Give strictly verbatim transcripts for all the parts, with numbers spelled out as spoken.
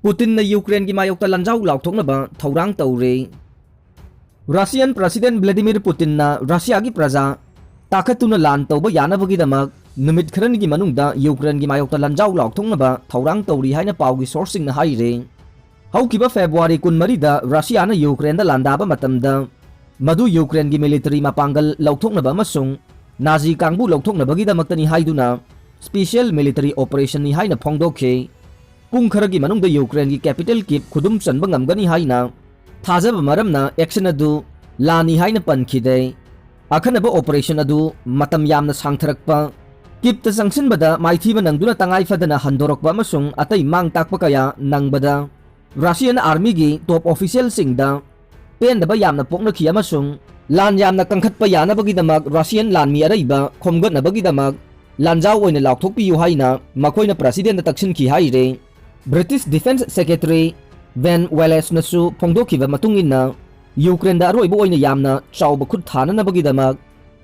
ꯄꯨꯇꯤꯟꯅ ꯌꯨꯀ꯭ꯔꯦꯟꯒꯤ ꯃꯥꯌꯣꯛꯇ ꯂꯥꯟꯖꯥꯎ ꯂꯥꯎꯊꯣꯛꯅꯕ ꯊꯧꯔꯥꯡ ꯇꯧꯔꯤ꯫ ꯔꯁꯤꯌꯥꯟ ꯄ꯭ꯔꯁꯤꯗꯦꯟ ꯚ꯭ꯂꯥꯗꯤꯃꯤꯔ ꯄꯨꯇꯤꯟꯅ ꯔꯁꯤꯌꯥꯒꯤ ꯄ꯭ꯔꯖꯥ ꯇꯥꯈꯠꯇꯨꯅ ꯂꯥꯟ ꯇꯧꯕ ꯌꯥꯅꯕꯒꯤꯗꯃꯛ ꯅꯨꯃꯤꯠ ꯈꯔꯅꯤꯒꯤ ꯃꯅꯨꯡꯗ ꯌꯨꯀ꯭ꯔꯦꯟꯒꯤ ꯃꯥꯌꯣꯛꯇ ꯂꯥꯟꯖꯥꯎ ꯂꯥꯎꯊꯣꯛꯅꯕ ꯊꯧꯔꯥꯡ ꯇꯧꯔꯤ ꯍꯥꯏꯅ ꯄꯥꯎꯒꯤ ꯁꯣꯔꯁꯁꯤꯡꯅ ꯍꯥꯏꯔꯤ꯫ ꯍꯧꯈꯤꯕ ꯐꯦꯕ꯭ꯔꯨꯋꯥꯔꯤ ꯀꯨꯟꯃꯔꯤꯗ ꯔꯁꯤꯌꯥꯅ ꯌꯨꯀ꯭ꯔꯦꯟꯗ ꯂꯥꯟꯗꯥꯕ ꯃꯇꯝꯗ ꯃꯗꯨ ꯌꯨꯀ꯭ꯔꯦꯟꯒꯤ ꯃꯤꯂꯤꯇꯔꯤ ꯃꯄꯥꯡꯒꯜ ꯂꯧꯊꯣꯛꯅꯕ ꯑꯃꯁꯨꯡ ꯅꯥꯖꯤ ꯀꯥꯡꯕꯨ ꯂꯧꯊꯣꯛꯅꯕꯒꯤꯗꯃꯛꯇꯅꯤ ꯍꯥꯏꯗꯨꯅ special military operationꯅꯤ ꯍꯥꯏꯅ ꯐꯣꯡꯗꯣꯛꯈꯤ꯫ ꯄꯨꯡ ꯈꯔꯒꯤ ꯃꯅꯨꯡꯗ ꯌꯨꯀ꯭ꯔꯦꯟꯒꯤ capital ꯀꯤꯞ ꯈꯨꯗꯨꯝ ꯆꯟꯕ ꯉꯝꯒꯅꯤ ꯍꯥꯏꯅ ꯊꯥꯖꯕ ꯃꯔꯝꯅ action ꯑꯗꯨ ꯂꯥꯟꯅꯤ ꯍꯥꯏꯅ ꯄꯟꯈꯤꯗꯦ꯫ ꯑꯈꯟꯅꯕ operation ꯑꯗꯨ ꯃꯇꯝ ꯌꯥꯝꯅ ꯁꯥꯡꯊꯔꯛꯄ, ꯀꯤꯞꯇ ꯆꯪꯁꯤꯟꯕꯗ ꯃꯥꯏꯊꯤꯕ ꯅꯪꯗꯨꯅ ꯇꯉꯥꯏ ꯐꯗꯅ ꯍꯟꯗꯣꯔꯛꯄ ꯑꯃꯁꯨꯡ ꯑꯇꯩ ꯃꯥꯡ ꯇꯥꯛꯄ ꯀꯌꯥ ꯅꯪꯕꯗ Russian armyꯒꯤ top officialꯁꯤꯡꯗ ꯄꯦꯟꯗꯕ ꯌꯥꯝꯅ ꯄꯣꯛꯅꯈꯤ ꯑꯃꯁꯨꯡ ꯂꯥꯟ ꯌꯥꯝꯅ ꯀꯟꯈꯠꯄ ꯌꯥꯅꯕꯒꯤꯗꯃꯛ Russian ꯂꯥꯟꯃꯤ ꯑꯔꯩꯕ ꯈꯣꯝꯒꯠꯅꯕꯒꯤꯗꯃꯛ ꯂꯥꯟꯖꯥꯎ ꯑꯣꯏꯅ ꯂꯥꯎꯊꯣꯛꯄꯤꯌꯨ ꯍꯥꯏꯅ ꯃꯈꯣꯏꯅ presidentꯇ ꯇꯛꯁꯤꯟꯈꯤ ꯍꯥꯏꯔꯦ꯫ British Defence Secretary Ben Wallaceꯅꯁꯨ ꯐꯣꯡꯗꯣꯛꯈꯤꯕ ꯃꯇꯨꯡ ꯏꯟꯅ, ꯌꯨꯀ꯭ꯔꯦꯟꯗ ꯑꯔꯣꯏꯕ ꯑꯣꯏꯅ ꯌꯥꯝꯅ ꯆꯥꯎꯕ ꯈꯨꯠ ꯊꯥꯅꯅꯕꯒꯤꯗꯃꯛ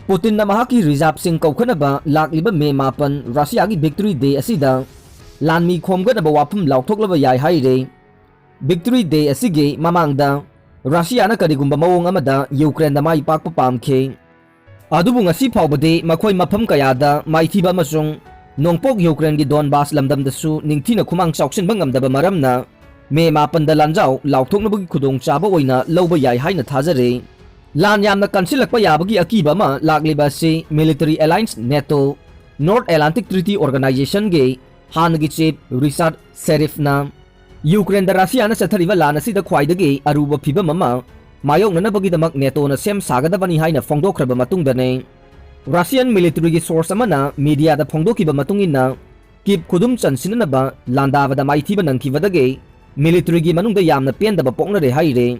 ꯄꯨꯇꯤꯟꯅ ꯃꯍꯥꯛꯀꯤ reserveꯁꯤꯡ ꯀꯧꯈꯠꯅꯕ ꯂꯥꯛꯂꯤꯕ ꯃꯦ ꯃꯥꯄꯟ, ꯔꯁꯤꯌꯥꯒꯤ Victory Day ꯑꯁꯤꯗ ꯂꯥꯟꯃꯤ ꯈꯣꯝꯒꯠꯅꯕ ꯋꯥꯐꯝ ꯂꯥꯎꯊꯣꯛꯂꯕ ꯌꯥꯏ ꯍꯥꯏꯔꯦ꯫ Victory Day ꯑꯁꯤꯒꯤ ꯃꯃꯥꯡꯗ ꯔꯁꯤꯌꯥꯅ ꯀꯔꯤꯒꯨꯝꯕ ꯃꯑꯣꯡ ꯑꯃꯗ ꯌꯨꯀ꯭ꯔꯦꯟꯗ ꯃꯥꯏ ꯄꯥꯛꯄ ꯄꯥꯝꯈꯤ꯫ ꯑꯗꯨꯕꯨ ꯉꯁꯤ ꯐꯥꯎꯕꯗꯤ ꯃꯈꯣꯏ ꯃꯐꯝ ꯀꯌꯥꯗ ꯃꯥꯏꯊꯤꯕ ꯑꯃꯁꯨꯡ ꯅꯣꯡꯄꯣꯛ ꯌꯨꯀ꯭ꯔꯦꯟꯒꯤ ꯗꯣꯟꯕꯥꯁ ꯂꯝꯗꯝꯗꯁꯨ ꯅꯤꯡꯊꯤꯅ ꯈꯨꯃꯥꯡ ꯆꯥꯎꯁꯤꯟꯕ ꯉꯝꯗꯕ ꯃꯔꯝꯅ ꯃꯦ ꯃꯥꯄꯟꯗ ꯂꯥꯟꯖꯥꯎ ꯂꯥꯎꯊꯣꯛꯅꯕꯒꯤ ꯈꯨꯗꯣꯡꯆꯥꯕ ꯑꯣꯏꯅ ꯂꯧꯕ ꯌꯥꯏ ꯍꯥꯏꯅ ꯊꯥꯖꯔꯤ꯫ ꯂꯥꯟ ꯌꯥꯝꯅ ꯀꯟꯁꯤꯜꯂꯛꯄ ꯌꯥꯕꯒꯤ ꯑꯀꯤꯕ ꯑꯃ ꯂꯥꯛꯂꯤꯕ ꯑꯁꯤ military alliance NATO, North Atlantic Treaty Organizationꯒꯤ ꯍꯥꯟꯅꯒꯤ chief Richard Sheriffꯅ ꯌꯨꯀ꯭ꯔꯦꯟꯗ ꯔꯁꯤꯌꯥꯅ ꯆꯠꯊꯔꯤꯕ ꯂꯥꯟ ꯑꯁꯤꯗ ꯈ꯭ꯋꯥꯏꯗꯒꯤ ꯑꯔꯨꯕ ꯐꯤꯚꯝ ꯑꯃ ꯃꯥꯌꯣꯛꯅꯅꯕꯒꯤꯗꯃꯛ NATOꯅ ꯁꯦꯝ ꯁꯥꯒꯗꯕꯅꯤ ꯍꯥꯏꯅ ꯐꯣꯡꯗꯣꯛꯈ꯭ꯔꯕ ꯃꯇꯨꯡꯗꯅꯤ꯫ Russian militaryꯒꯤ source ꯑꯃꯅ mediaꯗ ꯐꯣꯡꯗꯣꯛꯈꯤꯕ ꯃꯇꯨꯡ ꯏꯟꯅ, ꯀꯤꯞ ꯈꯨꯗꯨꯝ ꯆꯟꯁꯤꯟꯅꯅꯕ ꯂꯥꯟꯗꯥꯕꯗ ꯃꯥꯏꯊꯤꯕ ꯅꯪꯈꯤꯕꯗꯒꯤ militaryꯒꯤ ꯃꯅꯨꯡꯗ ꯌꯥꯝꯅ ꯄꯦꯟꯗꯕ ꯄꯣꯛꯅꯔꯦ ꯍꯥꯏꯔꯦ꯫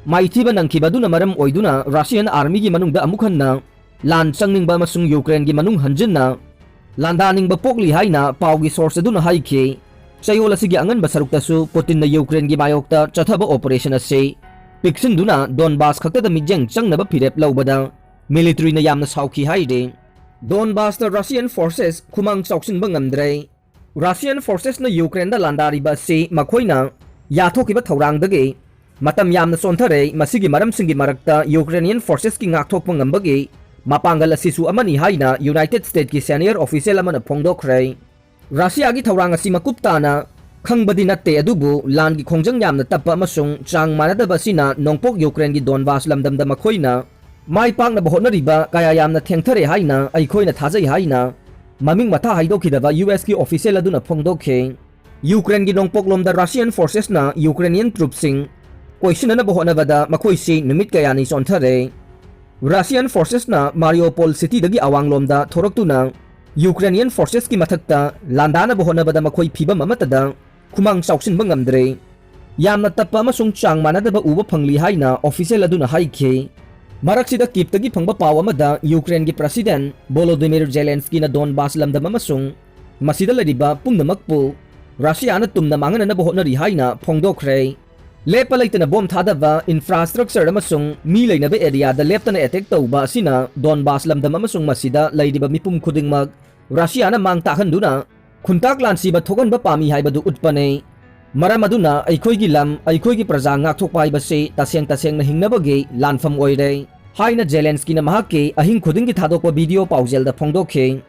ꯃꯥꯏꯊꯤꯕ ꯅꯪꯈꯤꯕ ꯑꯗꯨꯅ ꯃꯔꯝ ꯑꯣꯏꯗꯨꯅ Russian armyꯒꯤ ꯃꯅꯨꯡꯗ ꯑꯃꯨꯛ ꯍꯟꯅ ꯂꯥꯟ ꯆꯪꯅꯤꯡꯕ ꯑꯃꯁꯨꯡ ꯌꯨꯀ꯭ꯔꯦꯟꯒꯤ ꯃꯅꯨꯡ ꯍꯟꯖꯤꯟꯅ ꯂꯥꯟꯗꯥꯅꯤꯡꯕ ꯄꯣꯛꯂꯤ ꯍꯥꯏꯅ ꯄꯥꯎꯒꯤ source ꯑꯗꯨꯅ ꯍꯥꯏꯈꯤ꯫ ꯆꯌꯣꯜ ꯑꯁꯤꯒꯤ ꯑꯉꯟꯕ ꯁꯔꯨꯛꯇꯁꯨ ꯄꯨꯇꯤꯟꯅ ꯌꯨꯀ꯭ꯔꯦꯟꯒꯤ ꯃꯥꯌꯣꯛꯇ ꯆꯠꯊꯕ operation ꯑꯁꯤ ꯄꯤꯛꯁꯤꯟꯗꯨꯅ ꯗꯣꯟꯕꯥꯁ ꯈꯛꯇꯗ ꯃꯤꯠꯌꯦꯡ ꯆꯪꯅꯕ ꯐꯤꯔꯦꯞ ꯂꯧꯕꯗ militaryꯅ ꯌꯥꯝꯅ ꯁꯥꯎꯈꯤ ꯍꯥꯏꯔꯤ꯫ ꯗꯣꯟꯕꯥꯁꯇ Russian forces ꯈꯨꯃꯥꯡ ꯆꯥꯎꯁꯤꯟꯕ ꯉꯝꯗ꯭ꯔꯦ꯫ Russian forcesꯅ Ukraineꯗ ꯂꯥꯟꯗꯥꯔꯤꯕ ꯑꯁꯤ ꯃꯈꯣꯏꯅ ꯌꯥꯊꯣꯛꯈꯤꯕ ꯊꯧꯔꯥꯡꯗꯒꯤ ꯃꯇꯝ ꯌꯥꯝꯅ ꯆꯣꯟꯊꯔꯦ꯫ ꯃꯁꯤꯒꯤ ꯃꯔꯝꯁꯤꯡꯒꯤ ꯃꯔꯛꯇ Ukrainian forcesꯀꯤ ꯉꯥꯛꯊꯣꯛꯄ ꯉꯝꯕꯒꯤ ꯃꯄꯥꯡꯒꯜ ꯑꯁꯤꯁꯨ ꯑꯃꯅꯤ ꯍꯥꯏꯅ United Statesꯀꯤ senior official ꯑꯃꯅ ꯐꯣꯡꯗꯣꯛꯈ꯭ꯔꯦ꯫ ꯔꯁꯤꯌꯥꯒꯤ ꯊꯧꯔꯥꯡ ꯑꯁꯤ ꯃꯀꯨꯞ ꯇꯥꯅ ꯈꯪꯕꯗꯤ ꯅꯠꯇꯦ, ꯑꯗꯨꯕꯨ ꯂꯥꯟꯒꯤ ꯈꯣꯡꯖꯪ ꯌꯥꯝꯅ ꯇꯞꯄ ꯑꯃꯁꯨꯡ ꯆꯥꯡ ꯃꯥꯟꯅꯗꯕ ꯑꯁꯤꯅ ꯅꯣꯡꯄꯣꯛ ꯌꯨꯀ꯭ꯔꯦꯟꯒꯤ ꯗꯣꯟꯕꯥꯁ ꯂꯝꯗꯝꯗ ꯃꯈꯣꯏꯅ ꯃꯥꯏ ꯄꯥꯛꯅꯕ ꯍꯣꯠꯅꯔꯤꯕ ꯀꯌꯥ ꯌꯥꯝꯅ ꯊꯦꯡꯊꯔꯦ ꯍꯥꯏꯅ ꯑꯩꯈꯣꯏꯅ ꯊꯥꯖꯩ ꯍꯥꯏꯅ ꯃꯃꯤꯡ ꯃꯊꯥ ꯍꯥꯏꯗꯣꯛꯈꯤꯗꯕ ꯌꯨ ꯑꯦꯁꯀꯤ official ꯑꯗꯨꯅ ꯐꯣꯡꯗꯣꯛꯈꯤ꯫ ꯌꯨꯀ꯭ꯔꯦꯟꯒꯤ ꯅꯣꯡꯄꯣꯛꯂꯣꯝꯗ Russian forcesꯅ Ukrainian troops ꯁꯤꯡ ꯀꯣꯏꯁꯤꯟꯅꯅꯕ ꯍꯣꯠꯅꯕꯗ ꯃꯈꯣꯏꯁꯤ ꯅꯨꯃꯤꯠ ꯀꯌꯥꯅꯤ ꯆꯣꯟꯊꯔꯦ꯫ Russian forcesꯅ Mariupol cityꯗꯒꯤ ꯑꯋꯥꯡꯂꯣꯝꯗ ꯊꯣꯔꯛꯇꯨꯅ Ukrainian forcesꯀꯤ ꯃꯊꯛꯇ ꯂꯥꯟꯗꯥꯅꯕ ꯍꯣꯠꯅꯕꯗ ꯃꯈꯣꯏ ꯐꯤꯚꯝ ꯑꯃꯠꯇꯗ ꯈꯨꯃꯥꯡ ꯆꯥꯎꯁꯤꯟꯕ ꯉꯝꯗ꯭ꯔꯦ꯫ ꯌꯥꯝꯅ ꯇꯞꯄ ꯑꯃꯁꯨꯡ ꯆꯥꯡ ꯃꯥꯟꯅꯗꯕ ꯎꯕ ꯐꯪꯂꯤ ꯍꯥꯏꯅ official ꯑꯗꯨꯅ ꯍꯥꯏꯈꯤ꯫ ꯃꯔꯛꯁꯤꯗ ꯀꯤꯞꯇꯒꯤ ꯐꯪꯕ ꯄꯥꯎ ꯑꯃꯗ ꯌꯨꯀ꯭ꯔꯦꯟꯒꯤ President Volodymyr Zelenskyꯅ ꯗꯣꯟꯕꯥꯁ ꯂꯝꯗꯝ ꯑꯃꯁꯨꯡ ꯃꯁꯤꯗ ꯂꯩꯔꯤꯕ ꯄꯨꯝꯅꯃꯛꯄꯨ ꯔꯁꯤꯌꯥꯅ ꯇꯨꯝꯅ ꯃꯥꯡꯍꯟꯅꯅꯕ ꯍꯣꯠꯅꯔꯤ ꯍꯥꯏꯅ ꯐꯣꯡꯗꯣꯛꯈ꯭ꯔꯦ꯫ ꯂꯦꯞꯄ ꯂꯩꯇꯅ ꯕꯣꯝ ꯊꯥꯗꯕ, infrastructure ꯑꯃꯁꯨꯡ ꯃꯤ ꯂꯩꯅꯕ areaꯗ ꯂꯦꯞꯇꯅ attack ꯇꯧꯕ ꯑꯁꯤꯅ ꯗꯣꯟꯕꯥꯁ ꯂꯝꯗꯝ ꯑꯃꯁꯨꯡ ꯃꯁꯤꯗ ꯂꯩꯔꯤꯕ ꯃꯤꯄꯨꯝ ꯈꯨꯗꯤꯡꯃꯛ ꯔꯁꯤꯌꯥꯅ ꯃꯥꯡ ꯇꯥꯛꯍꯟꯗꯨꯅ ꯈꯨꯟꯇꯥꯛ ꯂꯥꯟꯁꯤꯕ ꯊꯣꯛꯍꯟꯕ ꯄꯥꯝꯃꯤ ꯍꯥꯏꯕꯗꯨ ꯎꯠꯄꯅꯤ꯫ ꯃꯔꯝ ꯑꯗꯨꯅ ꯑꯩꯈꯣꯏꯒꯤ ꯂꯝ, ꯑꯩꯈꯣꯏꯒꯤ ꯄ꯭ꯔꯖꯥ ꯉꯥꯛꯊꯣꯛꯄ ꯍꯥꯏꯕꯁꯤ ꯇꯁꯦꯡ ꯇꯁꯦꯡꯅ ꯍꯤꯡꯅꯕꯒꯤ ꯂꯥꯟꯐꯝ ꯑꯣꯏꯔꯦ ꯍꯥꯏꯅ ꯖꯦꯂꯦꯟꯁꯀꯤꯅ ꯃꯍꯥꯛꯀꯤ ꯑꯍꯤꯡ ꯈꯨꯗꯤꯡꯒꯤ ꯊꯥꯗꯣꯛꯄ video ꯄꯥꯎꯖꯦꯜꯗ ꯐꯣꯡꯗꯣꯛꯈꯤ꯫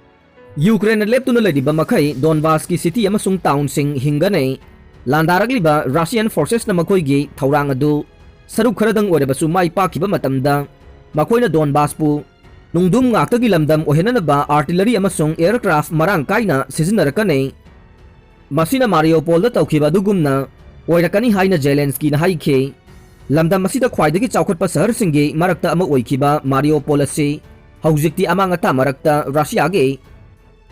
ꯌꯨꯀ꯭ꯔꯦꯟꯅ ꯂꯦꯞꯇꯨꯅ ꯂꯩꯔꯤꯕ ꯃꯈꯩ ꯗꯣꯟꯕꯥꯁꯀꯤ city ꯑꯃꯁꯨꯡ townꯁꯤꯡ ꯍꯤꯡꯒꯅꯤ꯫ ꯂꯥꯟꯗꯥꯔꯛꯂꯤꯕ Russian forcesꯅ ꯃꯈꯣꯏꯒꯤ ꯊꯧꯔꯥꯡ ꯑꯗꯨ ꯁꯔꯨꯛ ꯈꯔꯗꯪ ꯑꯣꯏꯔꯕꯁꯨ ꯃꯥꯏ ꯄꯥꯛꯈꯤꯕ ꯃꯇꯝꯗ ꯃꯈꯣꯏꯅ ꯗꯣꯟꯕꯥꯁꯄꯨ ꯅꯨꯡꯗꯨꯝ ꯉꯥꯛꯇꯒꯤ ꯂꯝꯗꯝ ꯑꯣꯏꯍꯟꯅꯅꯕ artillery ꯑꯃꯁꯨꯡ aircraft ꯃꯔꯥꯡ ꯀꯥꯏꯅ ꯁꯤꯖꯤꯟꯅꯔꯛꯀꯅꯤ꯫ ꯃꯁꯤꯅ ꯃꯥꯔꯤꯌꯣꯄꯣꯜꯗ ꯇꯧꯈꯤꯕ ꯑꯗꯨꯒꯨꯝꯅ ꯑꯣꯏꯔꯛꯀꯅꯤ ꯍꯥꯏꯅ ꯖꯦꯂꯦꯟꯁꯀꯤꯅ ꯍꯥꯏꯈꯤ꯫ ꯂꯝꯗꯝ ꯑꯁꯤꯗ ꯈ꯭ꯋꯥꯏꯗꯒꯤ ꯆꯥꯎꯈꯠꯄ ꯁꯍꯔꯁꯤꯡꯒꯤ ꯃꯔꯛꯇ ꯑꯃ ꯑꯣꯏꯈꯤꯕ ꯃꯥꯔꯤꯌꯣꯄꯣꯜ ꯑꯁꯤ ꯍꯧꯖꯤꯛꯇꯤ ꯑꯃꯥꯡ ꯑꯇꯥ ꯃꯔꯛꯇ ꯔꯁꯤꯌꯥꯒꯤ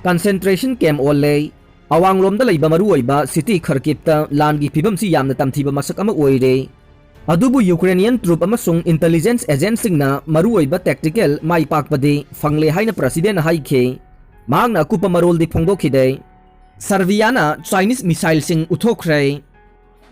concentration camp ꯑꯣꯜꯂꯦ꯫ ꯑꯋꯥꯡꯂꯣꯝꯗ ꯂꯩꯕ ꯃꯔꯨꯑꯣꯏꯕ city ꯈꯔꯀꯤꯞꯇ ꯂꯥꯟꯒꯤ ꯐꯤꯕꯝꯁꯤ ꯌꯥꯝꯅ ꯇꯝꯊꯤꯕ ꯃꯁꯛ ꯑꯃ ꯑꯣꯏꯔꯦ꯫ ꯑꯗꯨꯕꯨ Ukrainian troop ꯑꯃꯁꯨꯡ intelligence agentꯁꯤꯡꯅ ꯃꯔꯨꯑꯣꯏꯕ tactical ꯃꯥꯏ ꯄꯥꯛꯄꯗꯤ ꯐꯪꯂꯦ ꯍꯥꯏꯅ Presidentꯅ ꯍꯥꯏꯈꯤ꯫ ꯃꯍꯥꯛꯅ ꯑꯀꯨꯞꯄ ꯃꯔꯣꯜꯗꯤ ꯐꯣꯡꯗꯣꯛꯈꯤꯗꯦ꯫ ꯁꯔꯕꯤꯌꯥꯅ Chinese missileꯁꯤꯡ ꯎꯠꯊꯣꯛꯈ꯭ꯔꯦ꯫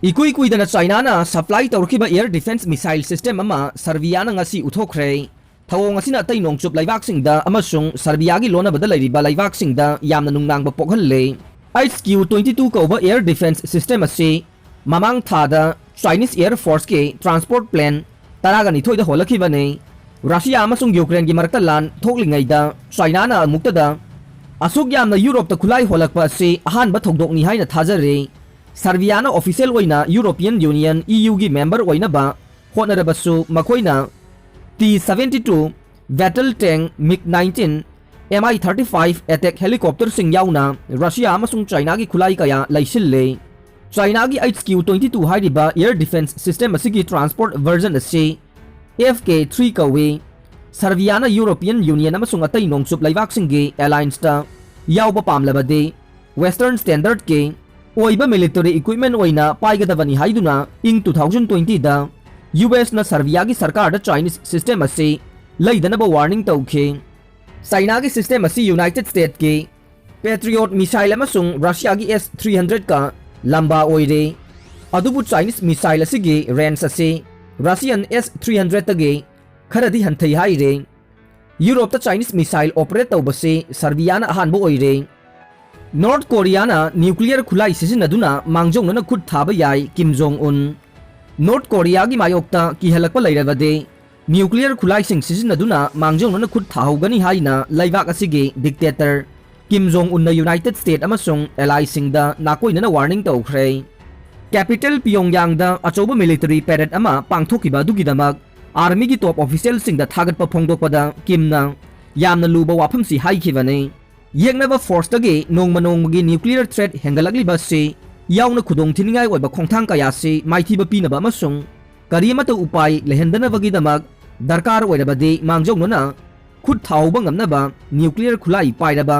ꯏꯀꯨꯏ ꯀꯨꯏꯗꯅ ꯆꯥꯏꯅꯥꯅ supply ꯇꯧꯔꯛꯈꯤꯕ air defense missile system ꯑꯃ ꯁꯔꯕꯤꯌꯥꯅ ꯉꯁꯤ ꯎꯠꯊꯣꯛꯈ꯭ꯔꯦ꯫ ꯊꯧꯑꯣꯡ ꯑꯁꯤꯅ ꯑꯇꯩ ꯅꯣꯡꯆꯨꯞ ꯂꯩꯕꯥꯛꯁꯤꯡꯗ ꯑꯃꯁꯨꯡ ꯁꯔꯕꯤꯌꯥꯒꯤ ꯂꯣꯟꯅꯕꯗ ꯂꯩꯔꯤꯕ ꯂꯩꯕꯥꯛꯁꯤꯡꯗ ꯌꯥꯝꯅ ꯅꯨꯡꯅꯥꯡꯕ ꯄꯣꯛꯍꯜꯂꯦ꯫ H Q twenty two ꯀꯧꯕ air defense system ꯑꯁꯤ ꯃꯃꯥꯡ ꯊꯥꯗ Chinese Air Force ꯀꯤ transport plane ꯇꯔꯥꯒ ꯅꯤꯊꯣꯏꯗ ꯍꯣꯜꯂꯛꯈꯤꯕꯅꯤ꯫ ꯔꯁꯤꯌꯥ ꯑꯃꯁꯨꯡ ꯌꯨꯀ꯭ꯔꯦꯟꯒꯤ ꯃꯔꯛꯇ ꯂꯥꯟ ꯊꯣꯛꯂꯤꯉꯩꯗ ꯆꯥꯏꯅꯥꯅ ꯑꯃꯨꯛꯇꯗ ꯑꯁꯨꯛ ꯌꯥꯝꯅ ꯌꯨꯔꯣꯞꯇ ꯈꯨꯠꯂꯥꯏ ꯍꯣꯜꯂꯛꯄ ꯑꯁꯤ ꯑꯍꯥꯟꯕ ꯊꯧꯗꯣꯛꯅꯤ ꯍꯥꯏꯅ ꯊꯥꯖꯔꯤ꯫ ꯁꯔꯕꯤꯌꯥꯅ official ꯑꯣꯏꯅ European Union, E U ꯒꯤ member ꯑꯣꯏꯅꯕ ꯍꯣꯠꯅꯔꯕꯁꯨ, ꯃꯈꯣꯏꯅ T seventy two battle tank, MiG nineteen, M I thirty five attack helicopter ꯁꯤꯡ ꯌꯥꯎꯅ ꯔꯁꯤꯌꯥ ꯑꯃꯁꯨꯡ ꯆꯥꯏꯅꯥꯒꯤ ꯈꯨꯠꯂꯥꯏ ꯀꯌꯥ ꯂꯩꯁꯤꯜꯂꯦ꯫ ꯆꯥꯏꯅꯥꯒꯤ H Q twenty two ꯍꯥꯏꯔꯤꯕ air defense system ꯑꯁꯤꯒꯤ transport version ꯑꯁꯤ F K three ꯀꯧꯏ꯫ ꯁꯔꯕꯤꯌꯥꯅ European Union ꯑꯃꯁꯨꯡ ꯑꯇꯩ ꯅꯣꯡꯆꯨꯞ ꯂꯩꯕꯥꯛꯁꯤꯡꯒꯤ alliance ꯇ ꯌꯥꯎꯕ ꯄꯥꯝꯂꯕꯗꯤ Western standard ꯀꯤ ꯑꯣꯏꯕ military equipment ꯑꯣꯏꯅ ꯄꯥꯏꯒꯗꯕꯅꯤ ꯍꯥꯏꯗꯨꯅ ꯏꯪ two thousand twenty ꯗ U S ꯅ ꯁꯔꯕꯤꯌꯥꯒꯤ ꯁꯔꯀꯥꯔꯗ Chinese system ꯑꯁꯤ ꯂꯩꯗꯅꯕ warning ꯇꯧꯈꯤ꯫ ꯆꯥꯏꯅꯥꯒꯤ system ꯑꯁꯤ United States ꯀꯤ Patriot missile ꯑꯃꯁꯨꯡ ꯔꯁꯤꯌꯥꯒꯤ S three hundred ꯀ ꯂꯝꯕꯥ ꯑꯣꯏꯔꯦ꯫ ꯑꯗꯨꯕꯨ Chinese missile ꯑꯁꯤꯒꯤ range ꯑꯁꯤ Russian S three hundred ꯇꯒꯤ ꯈꯔꯗꯤ ꯍꯟꯊꯩ ꯍꯥꯏꯔꯦ꯫ ꯌꯨꯔꯣꯞꯇ Chinese missile operate ꯇꯧꯕꯁꯤ ꯁꯔꯕꯤꯌꯥꯅ ꯑꯍꯥꯟꯕ ꯑꯣꯏꯔꯦ꯫ ꯅꯣꯔꯊ ꯀꯣꯔꯤꯌꯥꯅ nuclear ꯈꯨꯠꯂꯥꯏ ꯁꯤꯖꯤꯟꯅꯗꯨꯅ ꯃꯥꯡꯖꯧꯅꯅ ꯈꯨꯠ ꯊꯥꯕ ꯌꯥꯏ, ꯀꯤꯝ ꯖꯣꯡ ꯎꯟ꯫ ꯅꯣꯔꯊ ꯀꯣꯔꯤꯌꯥꯒꯤ ꯃꯥꯌꯣꯛꯇ ꯀꯤꯍꯜꯂꯛꯄ ꯂꯩꯔꯕꯗꯤ nuclear ꯈꯨꯠꯂꯥꯏꯁꯤꯡ ꯁꯤꯖꯤꯟꯅꯗꯨꯅ ꯃꯥꯡꯖꯧꯅꯅ ꯈꯨꯠ ꯊꯥꯍꯧꯒꯅꯤ ꯍꯥꯏꯅ ꯂꯩꯕꯥꯛ ꯑꯁꯤꯒꯤ dictator ꯀꯤꯝ ꯖꯣꯡ ꯎꯟꯅ United States ꯑꯃꯁꯨꯡ allyꯁꯤꯡꯗ ꯅꯥꯀꯣꯏꯅꯅ warning ꯇꯧꯈ꯭ꯔꯦ꯫ Capital ꯄꯤꯌꯣꯡꯌꯥꯡꯗ ꯑꯆꯧꯕ military parade ꯑꯃ ꯄꯥꯡꯊꯣꯛꯈꯤꯕ ꯑꯗꯨꯒꯤꯗꯃꯛ armyꯒꯤ top officialꯁꯤꯡꯗ ꯊꯥꯒꯠꯄ ꯐꯣꯡꯗꯣꯛꯄꯗ ꯀꯤꯝꯅ ꯌꯥꯝꯅ ꯂꯨꯕ ꯋꯥꯐꯝꯁꯤ ꯍꯥꯏꯈꯤꯕꯅꯤ꯫ ꯌꯦꯛꯅꯕ forceꯇꯒꯤ ꯅꯣꯡꯃ ꯅꯣꯡꯃꯒꯤ nuclear threat ꯍꯦꯟꯒꯠꯂꯛꯂꯤꯕ ꯑꯁꯤ ꯌꯥꯎꯅ ꯈꯨꯗꯣꯡꯊꯤꯅꯤꯡꯉꯥꯏ ꯑꯣꯏꯕ ꯈꯣꯡꯊꯥꯡ ꯀꯌꯥꯁꯤ ꯃꯥꯏꯊꯤꯕ ꯄꯤꯅꯕ ꯑꯃꯁꯨꯡ ꯀꯔꯤ ꯑꯃꯠꯇ ꯎꯄꯥꯏ ꯂꯩꯍꯟꯗꯅꯕꯒꯤꯗꯃꯛ ꯗꯔꯀꯥꯔ ꯑꯣꯏꯔꯕꯗꯤ ꯃꯥꯡꯖꯧꯅꯅ ꯈꯨꯠ ꯊꯥꯍꯧꯕ ꯉꯝꯅꯕ nuclear ꯈꯨꯠꯂꯥꯏ ꯄꯥꯏꯔꯕ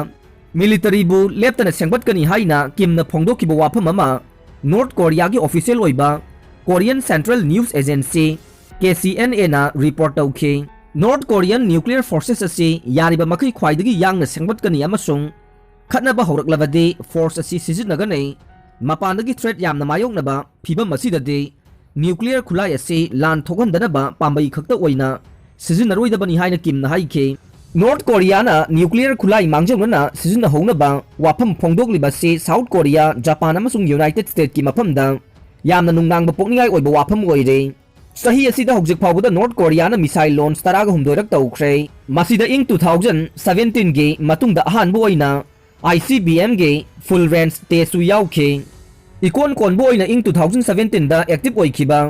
militaryꯕꯨ ꯂꯦꯞꯇꯅ ꯁꯦꯝꯒꯠꯀꯅꯤ ꯍꯥꯏꯅ ꯀꯤꯝꯅ ꯐꯣꯡꯗꯣꯛꯈꯤꯕ ꯋꯥꯐꯝ ꯑꯃ ꯅꯣꯔꯊ ꯀꯣꯔꯤꯌꯥꯒꯤ official ꯑꯣꯏꯕ Korean Central News Agency, K C N Aꯅ report ꯇꯧꯈꯤ꯫ ꯅꯣꯔꯊ ꯀꯣꯔꯤꯌꯥꯟ nuclear forces ꯑꯁꯤ ꯌꯥꯔꯤꯕ ꯃꯈꯩ ꯈ꯭ꯋꯥꯏꯗꯒꯤ ꯌꯥꯡꯅ ꯁꯦꯝꯒꯠꯀꯅꯤ ꯑꯃꯁꯨꯡ ꯈꯠꯅꯕ ꯍꯧꯔꯛꯂꯕꯗꯤ force ꯑꯁꯤ ꯁꯤꯖꯤꯟꯅꯒꯅꯤ꯫ ꯃꯄꯥꯟꯗꯒꯤ threat ꯌꯥꯝꯅ ꯃꯥꯌꯣꯛꯅꯕ ꯐꯤꯚꯝ ꯑꯁꯤꯗꯗꯤ nuclear ꯈꯨꯠꯂꯥꯏ ꯑꯁꯤ ꯂꯥꯟ ꯊꯣꯛꯍꯟꯗꯅꯕ ꯄꯥꯝꯕꯩ ꯈꯛꯇ ꯑꯣꯏꯅ ꯁꯤꯖꯤꯟꯅꯔꯣꯏꯗꯕꯅꯤ ꯍꯥꯏꯅ ꯀꯤꯝꯅ ꯍꯥꯏꯈꯤ꯫ ꯅꯣꯔꯠ ꯀꯣꯔꯤꯌꯥꯅ ꯅ꯭ꯌꯨꯀ꯭ꯂꯤꯌꯔ ꯈꯨꯠꯂꯥꯏ ꯃꯥꯡꯖꯧꯅꯅ ꯁꯤꯖꯤꯟꯅꯍꯧꯅꯕ ꯋꯥꯐꯝ ꯐꯣꯡꯗꯣꯛꯂꯤꯕ ꯑꯁꯤ ꯁꯥꯎꯠ ꯀꯣꯔꯤꯌꯥ, ꯖꯄꯥꯟ ꯑꯃꯁꯨꯡ ꯌꯨꯅꯥꯏꯇꯦꯗ ꯁ꯭ꯇꯦꯠꯀꯤ ꯃꯐꯝꯗ ꯌꯥꯝꯅ ꯅꯨꯡꯅꯥꯡꯕ ꯄꯣꯛꯅꯤꯡꯉꯥꯏ ꯑꯣꯏꯕ ꯋꯥꯐꯝ ꯑꯣꯏꯔꯦ꯫ ꯆꯍꯤ ꯑꯁꯤꯗ ꯍꯧꯖꯤꯛ ꯐꯥꯎꯕꯗ ꯅꯣꯔꯠ ꯀꯣꯔꯤꯌꯥꯅ ꯃꯤꯁꯥꯏꯜ ꯂꯣꯟꯁ ꯇꯔꯥꯒ ꯍꯨꯝꯗꯣꯏꯔꯛ ꯇꯧꯈ꯭ꯔꯦ꯫ ꯃꯁꯤꯗ ꯏꯪ ꯇꯨ ꯊꯥꯎꯖꯟ ꯁꯚꯦꯟꯇꯤꯟꯒꯤ ꯃꯇꯨꯡꯗ ꯑꯍꯥꯟꯕ ꯑꯣꯏꯅ ꯑꯥꯏ ꯁꯤ ꯕꯤ ꯑꯦꯝꯒꯤ ꯐꯨꯜ ꯔꯦꯟꯖ ꯇꯦꯁꯁꯨ ꯌꯥꯎꯈꯤ꯫ ꯏꯀꯣꯟ ꯀꯣꯟꯕ ꯑꯣꯏꯅ ꯏꯪ ꯇꯨ ꯊꯥꯎꯖꯟ ꯁꯚꯦꯟꯇꯤꯟꯗ ꯑꯦꯛꯇꯤꯚ ꯑꯣꯏꯈꯤꯕ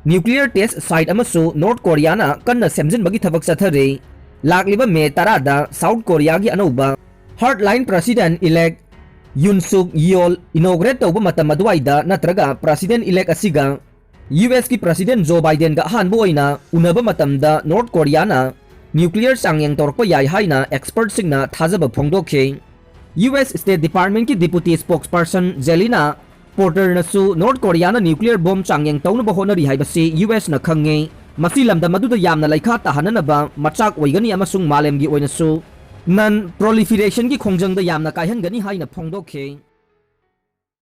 ꯅ꯭ꯌꯨꯀ꯭ꯂꯤꯌꯔ ꯇꯦꯁ ꯁꯥꯏꯠ ꯑꯃꯁꯨ ꯅꯣꯔꯠ ꯀꯣꯔꯤꯌꯥꯅ ꯀꯟꯅ ꯁꯦꯝꯖꯤꯟꯕꯒꯤ ꯊꯕꯛ ꯆꯠꯊꯔꯤ꯫ ꯂꯥꯛꯂꯤꯕ ꯃꯦ ꯇꯔꯥꯗ ꯁꯥꯎꯠ ꯀꯣꯔꯤꯌꯥꯒꯤ ꯑꯅꯧꯕ ꯍꯥꯔꯠꯂꯥꯏꯟ ꯄ꯭ꯔꯁꯤꯗꯦꯟ ꯏꯂꯦꯛ ꯌꯨꯟ ꯁꯨꯛ ꯌꯤꯑꯣꯜ ꯏꯅꯣꯒ꯭ꯔꯦꯠ ꯇꯧꯕ ꯃꯇꯝ ꯑꯗꯨꯋꯥꯏꯗ ꯅꯠꯇ꯭ꯔꯒ ꯄ꯭ꯔꯁꯤꯗꯦꯟ ꯏꯂꯦꯛ ꯑꯁꯤꯒ ꯌꯨ ꯑꯦꯁꯀꯤ ꯄ꯭ꯔꯁꯤꯗꯦꯟ ꯖꯣ ꯕꯥꯏꯗꯦꯟꯒ ꯑꯍꯥꯟꯕ ꯑꯣꯏꯅ ꯎꯅꯕ ꯃꯇꯝꯗ ꯅꯣꯔꯠ ꯀꯣꯔꯤꯌꯥꯅ ꯅ꯭ꯌꯨꯀ꯭ꯂꯤꯌꯔ ꯆꯥꯡꯌꯦꯡ ꯇꯧꯔꯛꯄ ꯌꯥꯏ ꯍꯥꯏꯅ ꯑꯦꯛꯁꯄꯔꯠꯁꯤꯡꯅ ꯊꯥꯖꯕ ꯐꯣꯡꯗꯣꯛꯈꯤ꯫ ꯌꯨ ꯑꯦꯁ ꯁ꯭ꯇꯦꯠ ꯗꯤꯄꯥꯔꯠꯃꯦꯟꯠꯀꯤ ꯗꯤꯄꯨꯇꯤ ꯁ꯭ꯄꯣꯛꯁꯄꯔꯁꯟ ꯖꯦꯂꯤꯅꯥ ꯄꯣꯔꯇꯔꯅꯁꯨ ꯅꯣꯔꯠ ꯀꯣꯔꯤꯌꯥꯅ ꯅ꯭ꯌꯨꯀ꯭ꯂꯤꯌꯔ ꯕꯣꯝ ꯆꯥꯡꯌꯦꯡ ꯇꯧꯅꯕ ꯍꯣꯠꯅꯔꯤ ꯍꯥꯏꯕꯁꯤ ꯌꯨ ꯑꯦꯁꯅ ꯈꯪꯉꯤ꯫ ꯃꯁꯤ ꯂꯝꯗꯝ ꯑꯗꯨꯗ ꯌꯥꯝꯅ ꯂꯩꯈꯥ ꯇꯥꯍꯟꯅꯅꯕ ꯃꯆꯥꯛ ꯑꯣꯏꯒꯅꯤ ꯑꯃꯁꯨꯡ ꯃꯥꯂꯦꯝꯒꯤ ꯑꯣꯏꯅꯁꯨ ꯅꯟ ꯄ꯭ꯔꯣꯂꯤꯐꯤꯔꯦꯁꯟꯒꯤ ꯈꯣꯡꯖꯪꯗ ꯌꯥꯝꯅ ꯀꯥꯏꯍꯟꯒꯅꯤ ꯍꯥꯏꯅ ꯐꯣꯡꯗꯣꯛꯈꯤ꯫